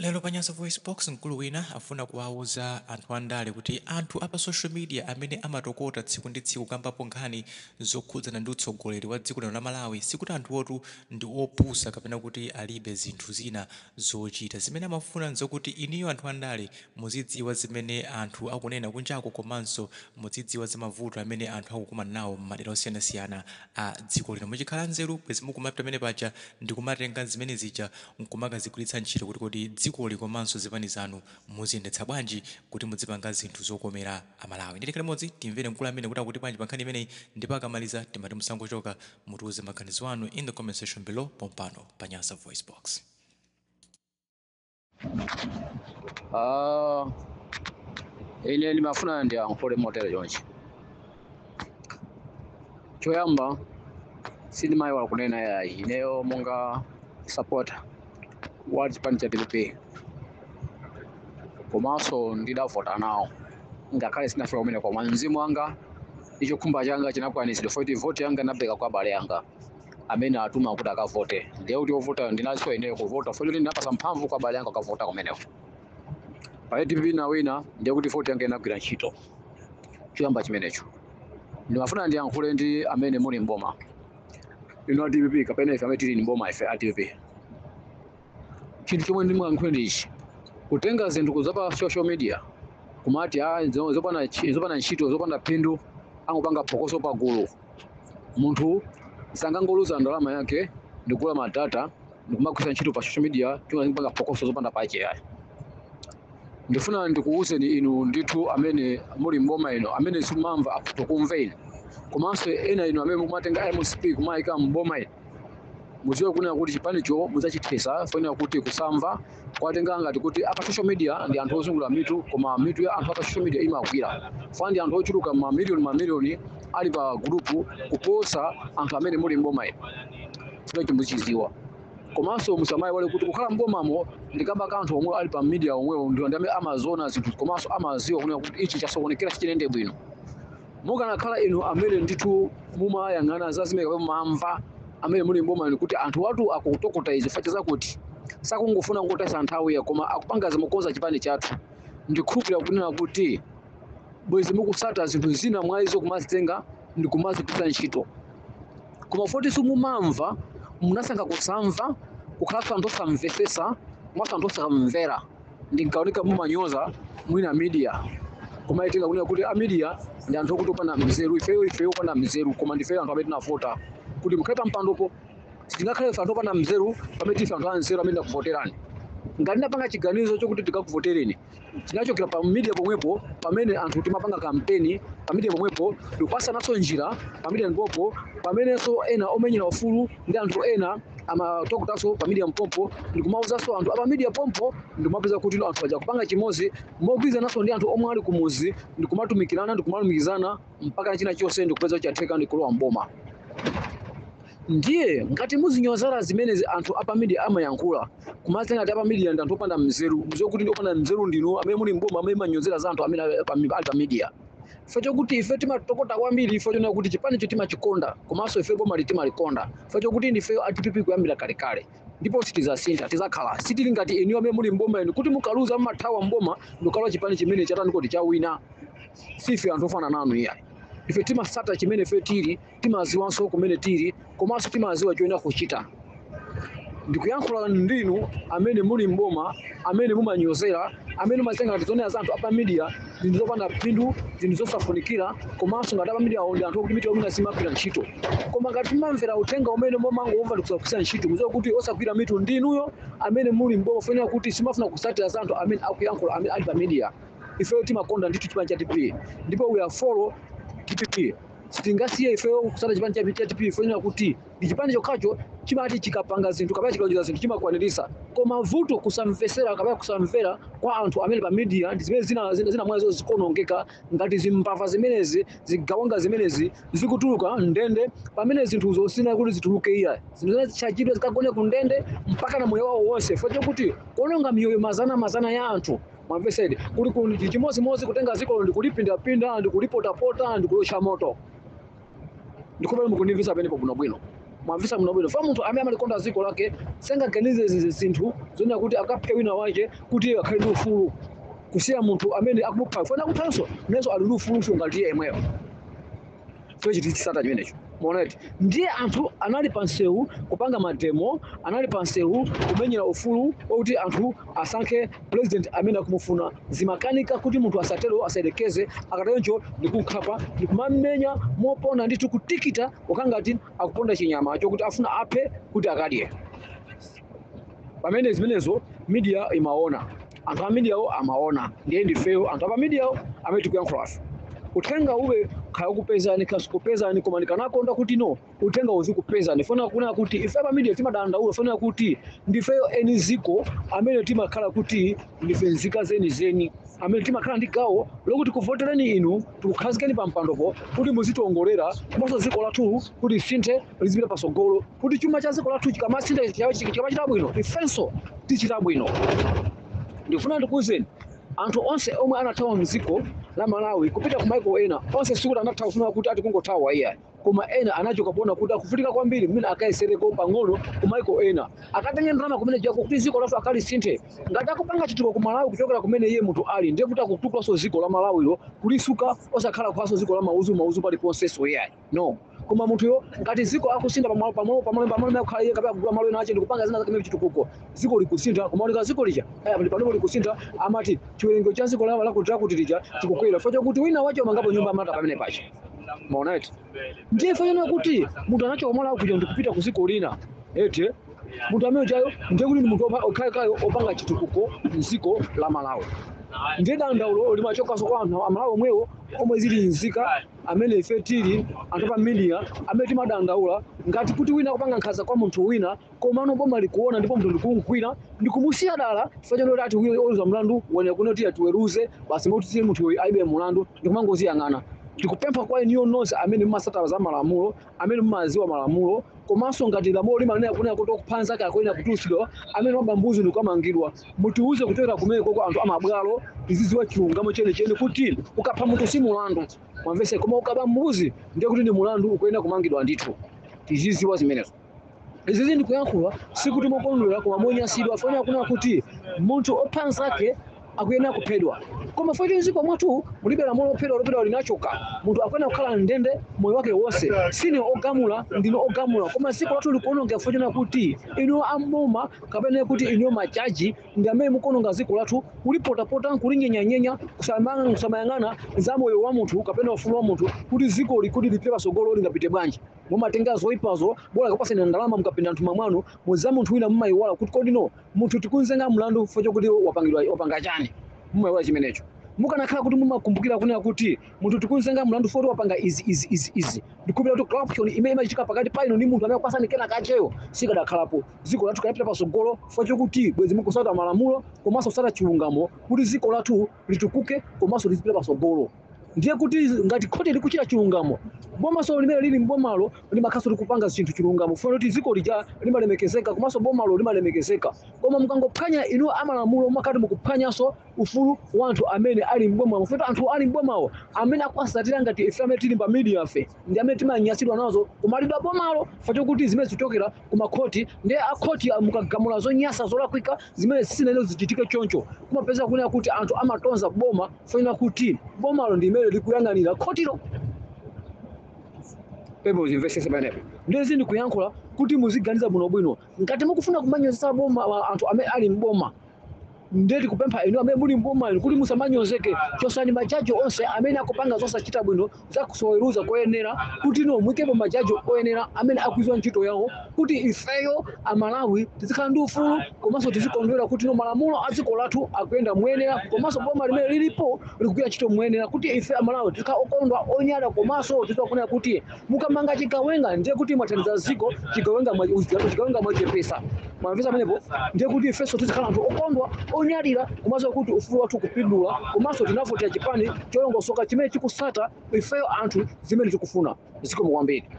Lero pa Nyasa VoiceBox, mkulu wina afuna kuwauza anthu andale kuti anthu apa social media amene amatokota tsiku ndi tsiku kambapo nkhani zokhudzana ndi utsogoleri wa dziko lino la Malawi, sikuti anthuwotu ndi opusa kapena kuti alibe zinthu zina zochita. Zimene amafuna nzokuti iniyo anthu andale muzidziwa zimene anthu akunena kunjako, komanso muzidziwa za mavuto amene anthu akukumana nawo m'madera osiyanasiyana a dziko lino. Muchikhala nzeru, bwezi mukumapita pamene paja ndikumatenga zimene zija nkumakazigwiritsa ntchito kuti kodi dzikoli komanso zipani zanu muziyendetsa bwanji kuti muzipanga zinthu zokomera Amalawi. Ndilekhe limodzi timvere mkulu amene kuti akuti bwanji pa nkhani imeneyi, ndipo akamaliza timati musangochoka, mutiuze maganizo anu in the comment section below pompano pa Nyasa Voice Box. Ah, ine ndimafuna ndiyankhule motere chonchi. Choyamba, sindimayiwala kunena yayi, ineyo monga supporter wa chipani cha DPP, komanso ndidavota nawo ngakhale sinafika kumene, koma mzimu wanga ndi chokhumba changa chinakwaniritsidwa poti voti yanga inapereka kwa abale anga amene atuma kuti akavote. Ndiye kuti ovota ndinaso ineyo kuvota poti ndinapasa mphamvu kwa abale anga akavota kumeneko. Pamene DPP inawina, ndiye kuti voti yanga inagwira ntchito. Choyamba chimenecho. Ndimafuna ndiyankhule ndi amene muli mboma ino a DPP, kapena ife amene tili mboma, ife a DPP. Chinthu chomwe ndimayankhule ndi ichi: kutenga zinthu kuza pa social media kumati a zopanda ntchito, zopanda phindu, angopanga phokoso pagulu. Munthu sangangoluza ndalama yake ndikugula ma data ndikumagwiritsa ntchito pa social media chimwe phokoso zopanda pache yayi. Ndifuna ndikuwuzeni inu ndithu amene muli mboma ino, amene simumamva akutokumveni, komanso ena inu amene mukumatenga MCP kumayika mboma ino, mudziwe kunena kuti chipanicho mudzachithesa. Fonera kuti kusamva kwatenga ngati kuti apa social media ndi anthu ozungulira mitu, koma mitu ya anthu apa social media imagwira fa ndi anthu ochuluka mamiliyoni mamiliyoni ali pa group kuposa anthu amene muli mboma ino. Chimenecho muchiziwa. Komanso musamayiwale kuti kukhala mbomamo ndikamba ka anthu omwe ali pa media omwewo ndi amene amaziona zinthu, komanso amaziwa kunena kuti ichi chasokonekera, sichinende bwino. Mukanakhala inu amene ndithu mumayang'ana za zimene kapena mumamva amene muli mboma inu kuti anthu watu akutokota izi facha zakuti sakungofuna kungotayisa nthawi ya, koma akupanga zimukonza chipani chathu, ndikhulupirira kunena kuti bwezi mukusata zinthu zina mwa izo kumazitenga ndi kumazigwiritsa ntchito. Koma poti simumamva, munasankha kusamva, kukhalanso anthu osamvesesa komanso anthu osamvera. Ndinkaoneka mumanyoza mwina media, koma itenga kunena kuti a media ndi anthu okuti opanda mzeru. Ifeyo opanda mzeru, koma ndifeyo anthu amene tinavota kuti mukhale pa mpandopo. Sitingakhale ife anthu opanda mzeru pamene tife anthu anzeru amene tinakuvoterani. Ngati ndapanga chiganizo chokuti tikakuvotereni, chinachokera pa media pomwepo, pamene anthu timapanga kampeni pa media pomwepo, ndikupasananso njira pa media pompo, pamenenso ena omenyera ufulu ndi anthu ena amatokotanso pa media pompo, ndikumauzanso anthu apa media pompo, ndikumapeza kuti anthu aja kupanga chimodzi mogwirizananso ndi anthu omwe ali kumuzi, ndikumatumikirana, ndikumalumikizana mpaka china chonse ndikupeza chatheka ndikulowa mboma. Ndiye ngati muzinyozera zimenezi anthu apa media amayankhula, kumatenga ngati apa media ndi anthu opanda mzeru, muziwe kuti ndi opanda mzeru ndinu amene muli mboma, amene manyozera za anthu amene ali pa media. Ife chokuti ife timatokota kwambiri, ife chonena kuti chipanicho timachikonda, komanso ife boma timalikonda, ife chokuti ndife a DPP kuyambira kalekale, ndipo sitizasintha, tizakhala. Sitili ngati inu amene muli mboma inu kuti mukaluza mumathawa mboma ndikukalowa chipani chimene chatani kuti chawina. Sife anthu ofana nanu iyayi. Ife timasata chimene ife tili, timaziwanso kumene tili, komanso timaziwa choyenera kuchita. Ndikuyankhula ndinu amene muli mboma, amene mumanyozera, amene mumatenga ngati zonena za anthu apa media zinthu zopanda phindu, zinthu zosafunikira, komanso ngati apa media ndi anthu okuti mitu yawo mwina simagwira ntchito. Koma ngati mumamvera uthenga umene mumangomva ndi kusagwiritsa ntchito, muziwe kuti osagwira mitu ndinuyo amene muli mboma, funika kuti simafuna kusatira za anthu amene akuyankhula amene ali pa media. Ifeyo timakonda ndithu chipani cha DPP, ndipo we are follow DPP. Sitingasiye ifeyo kusata chipani cha DPP, funika kuti ndi chipani chokhacho chimati chikapanga zinthu kapena chikalonjeza zinthu chimakwanirisa. Koma vuto kusamvesera kapena kusamvera kwa anthu amene pa media ndi zimene zina mwazo zikonongeka, ngati zimbava zimenezi, zigawanga zimenezi zikutuluka ndende pamene zinthuzo sina kuti zituluke iya. Zinthu zimene zichachidwe zikagone ku ndende mpaka na moyo wawo wonse, fo chokuti kuononga miyoyo mazana mazana ya anthu. Mwamvesedi kuli ku chimodzimodzi kutenga dziko ndi kulipindapinda ndi kulipotapota ndi kulotcha moto. Ndikupera mukundimvesa pamenepo bwinobwino. Mwamvisa muno bwino fa munthu amene amalikonda dziko lake sangaganize zinthu zonena kuti akaphe wina wache kuti iye akhale ndi ufulu, kusiya munthu amene akumupha fana kuphanso nenso ali ndi ufulu ngati iye yemweyo. So chiti chisata chimenecho moneti ndiye anthu anali pansewu kupanga mademo, anali pansewu kumenyera ufulu wakuti anthu asankhe president amene akumufuna. Zimakanika kuti munthu asatero, asayerekeze, akateroncho ndikunkhapa ndikumamenya moponda ndithu, kutikita wakangati akuponda chinyama chokuti afuna aphe kuti akadye. Pamene zimenezo media imaona, anthu a mediawo amaona, ndiye ndifeyo anthu apa mediawo amene tikuyankhulafe. Uthenga ube khaya kupezani kupezani, koma ndikanakonda kuti no uthenga uzikupezani funa kuna kuti ife pa media timadandaula funa kuti ndifeyo eni ziko amene timakhala kuti ndife nzika zenizeni amene timakhala ndi gawo lokuti kuvotereni inu tikukhazikeni pa mpandopo kuti muzitiongolera komanso dziko lathu kuti lisinthe lizipita patsogolo, kuti chuma cha dziko lathu chikamasintha chikamachita bwino ifenso tichita bwino. Ndifuna ndikuwuzeni anthu onse omwe anathawa mdziko la Malawi kupita ku maiko ena onse sikuti anathawa kufuna kuti ati kungothawa iyayi, koma ena anachoka kuona kuti akuvutika kwambiri, mmene akayesereko pang'ono ku maiko ena akatenge ndalama kumene jako kuti dziko lathu akalisinthe. Ngati akupanga chitukuko ku Malawi kuchokera kumene iye munthu ali, ndiye kuti akutukulanso dziko la Malawilo kulisuka, osakhala kukhalanso dziko la mauzu mauzu paliponsenso iyayi, no. Koma munthuyo ngati dziko akusintha pamalo pamalo pamalo pamalo akukhala iye kapena kugula malo ena ache ndikupanga zina zake chitukuko, dziko likusintha kumaoneka dziko lija aya panopo likusintha, amati chiwerengero cha dziko lawo lakuti lakuti lija chikukwera chifukwa chokuti wina wache wamangapo nyumba amata pamene pacha maona eti. Ndiye fanana kuti munthu anachoka Malawi kuja ndikupita ku dziko lina ete, munthu amene chayo ndiye kuti ndi munthu okhalekayo opanga chitukuko mdziko la Malawi. Ndiye dandaulo limachokanso kwa anthu amalawi omwewo omwe zili nzika amene ife tili anthu pa media amene timadandaula ngati kuti wina akupanga nkhanza kwa munthu wina, komano boma likuona ndipo munthu ndikumugwira ndikumusiya dala chifukwa choti ati oweruza mlandu wene kuno tiye tiweruze basi moti tiye munthu uyu alibe mulandu ndikumangoziyang'ana. Ndikupempha kwa iniyo nonse amene mumasata za malamulo, amene mumaziwa malamulo, komanso ngati lamulo limanena kunena kuti okupha anzake akuyenera kutulutsidwa, amene waba mbuzi ndikukamangidwa, mutiuze kuchokera kumene koko anthu amabwalo tizidziwa chilungamo chenicheni kuti ukapha munthu si mulandu mwamvese, koma ukaba mbuzi ndiye kuti ndi mulandu ukuyenera kumangidwa ndithu. Tiziziwa zimenezo. Izizi ndikuyankhula sikuti mokondwera koma monyansidwa fanira kunena kuti munthu opha anzake akuyenera kuphedwa, koma foti mdziko mwathu mulibe lamulo lophedwa lophedwa linachoka, munthu akuyenera kukhala ndende moyo wake wonse. Sine ogamula, ndine ogamula, koma dziko lathu likuonongeka chifukwa kuti inu amboma kapena kuti inu majaji ndi amene mukuononga dziko lathu, kulipotapota kulinyenyanyenya, kusamayang'ana za moyo wa munthu kapena ufulu wa munthu kuti dziko likuti lipite patsogolo lingapite bwanji. Mumatenga zoyipazo bola kapaseni ndalama mukapinda anthu mamwano muza munthu wina mumayiwala kuti kodi no munthu tikunzenga mlandu chifukwa chokuti wapangidwa wapanga chani, mumayiwala chimenecho. Mukanakhala kuti mumakumbukira kunena kuti munthu tikunzenga mlandu foti wapanga izi izi izi izi, ndikupira kuti corruption imene imachitika pakati pa inu ndi munthu amene akupasani kena kacheyo sikadakhalapo. Dziko lathu kanapita patsogolo chifukwa chokuti bwezi mukusata malamulo komanso kusata chilungamo kuti dziko lathu litukuke komanso lizipita patsogolo. Ndiye kuti ngati khoti likuchita chilungamo, bomaso limene lili mbomalo limakhaso likupanga zinthu chilungamo funa kuti dziko lija limalemekezeka komanso bomalo limalemekezeka. Koma mukangophwanya inu amalamulo mumakhati mukuphwanyanso ufulu wa anthu amene ali mbomamo, futi anthu ali mbomawo amene akuwasatira ngati ife amene tili pa media fe ndi amene timanyasidwa nazo kumalidwa bomalo chifukwa chokuti zimene zikuchokera kumakhoti. Ndiye akhoti mukagamula zonyasa zolakwika zimene sizinene zichitike choncho, kumapeza kunena kuti anthu amatonza boma fanira kuti bomalo ndi limene likuyang'anira khotilo. Pepo zimvesese pamenepo. Ndiye ndikuyankhula kuti muziganiza bwinobwino ngati mukufuna kumanyozesa boma anthu amene ali mboma. Ndiye tikupempha inu amene muli mboma inu kuti musamanyozeke, chosani majaji onse amene akupanga zosachita bwino zakusoweruza koyenera, kuti ino muikepo majaji oyenera amene akuiziwa ntchito yawo, kuti ifeyo amalawi tizikhala ndi ufulu komanso tizikondwera kuti ino malamulo a dziko lathu akuyenda moyenera komanso boma limene lilipo likugwira ntchito moyenera, kuti ife amalawi tizikhala okondwa onyada komanso tizikunena kuti mukamanga chigawenga ndiye kuti mwathandiza dziko, chigawenga mwachepesa. Mwamvesa pamenepo? Ndiye kuti ifenso tizikhala anthu okondwa onyadira komanso kuti ufulu wathu kupindula komanso tinavotera chipani cholongosoka chimene chikusata ifeyo anthu zimene tikufuna. Zikomo kwambiri.